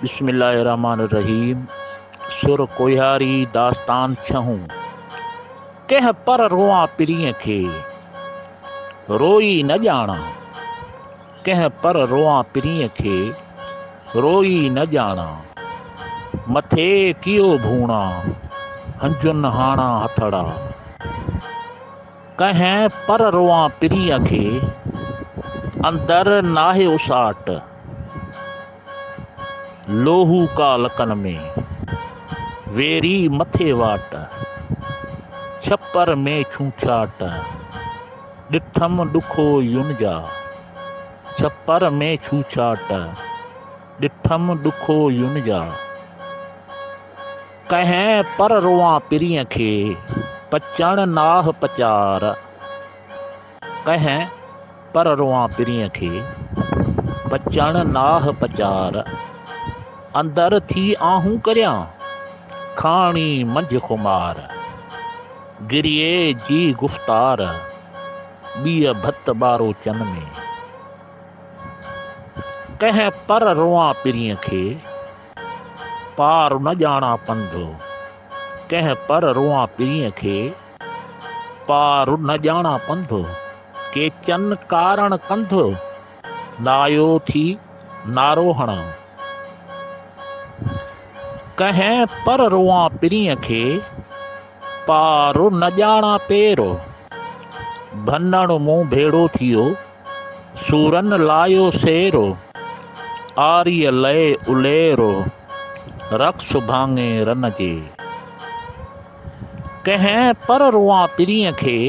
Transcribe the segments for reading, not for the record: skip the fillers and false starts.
بسم الله الرحمٰن الرحيم سر ڪوهياري داستان ڇهون ڪنهن پر روئان پرينء کي روئي نه ڄاڻان ڪنهن پر روئان پرينء کي روئي نه ڄاڻان مٿي ڪيو ڀوڻا هنجن هاڻا هٿڙا ڪنهن پر روئان پرينء کي اندر ناهي اساٽ لوهو ڪا لڪن ۾، ويري مٿي واٽ، ڇپر ۾ ڇوڇاٽ، ڏٺم ڏکو يون جا. ڇپر ۾ ڇوڇاٽ، ڏٺم ڏکو يون جا. ڪنهن پر روئان پرينء کي، پچڻ ناهه پچار. ڪنهن پر روئان پرينء کي، پچڻ ناهه پچار. اندر ٿي آهون ڪريان، کاڻي منجهه خمار. گريي جي گفتار، ٻيء ڀت ٻاروچن ۾. ڪنهن پر روئان پرينء کي، پار نه ڄاڻان پنڌ. ڪنهن پر روئان پرينء کي، پار نه ڄاڻان پنڌ، ڪيچن ڪارڻ ڪنڌ، نايو ٿي نعرو هڻان. ڪنهن پر روئان پرينء کي، پار نه ڄاڻان پير. ڀنڻ مون ڀيڙو ٿيو، سورن لايو سير. آريء لئي الير، رقص ڀاڱي رن جي. ڪنهن پر روئان پرينء کي،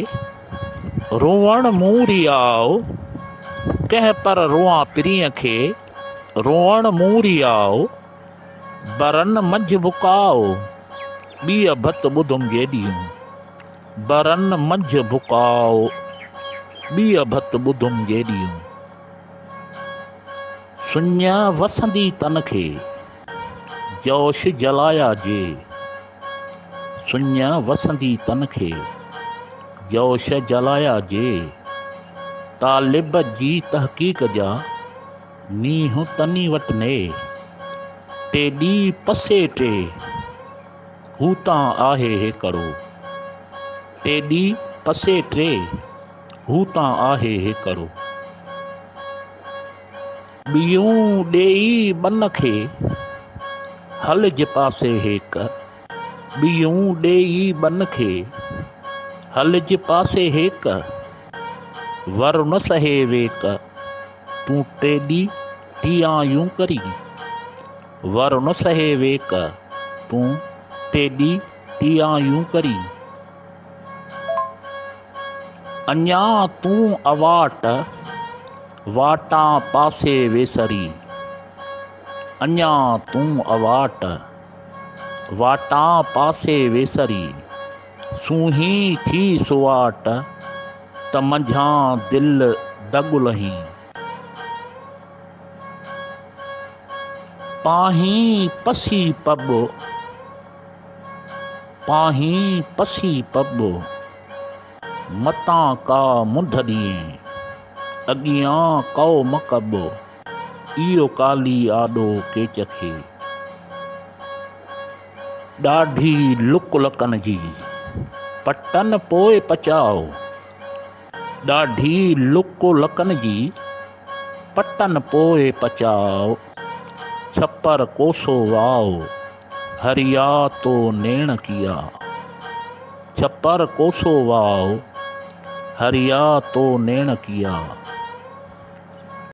روئڻ مون رياء. ڪنهن پر روئان پرينء کي، روئڻ مون رياء. برن منجهه بڪاء، ٻيء ڀت ٻڌم جيڏيون. برن منجهه بڪاء، ٻيء ڀت ٻڌم جيڏيون. سڃ وسندي تن کي، جوش جلايا جي. سڃ وسندي تن کي، جوش جلايا جي. طالب جي تحقيق جا، نينهن تني وٽ ني. ٽيڏي پسي ٽي، هو تان آهي هيڪڙو. ٽيڏي پسي ٽي، هو تان آهي هيڪڙو. ٻيون ڏيئي ٻن کي، هلج پاسي هيڪ. ٻيون ڏيئي ٻن کي، هلج پاسي هيڪ. ور نه سهي ويڪ، تون ٽيڏي ٽيان ڪرين. ور نه سهي ويڪ، تون ٽيڏي ٽيان ڪرين. اڃا تون اواٽ، واٽان پاسي ويسري. اڃا تون اواٽ، واٽان پاسي ويسري. سونهين ٿي سواٽ، ته منجهان دل دڳ لهين. پاهين پسي پٻ، پاهين پسي پٻ، متان ڪا منڍ ڏيين، اڳيان ڪئو م ڪٻ، ايو ڪالي آڏو ڪيچ کي. ڏاڍي لڪ لڪن جي، پٽن پوء پچاء. ڏاڍي لڪ لڪن جي، پٽن پوء پچاء. ڇپر ڪوسو واء، هريا تو نيڻ ڪيا. ڇپر ڪوسو واء، هريا تو نيڻ ڪيا.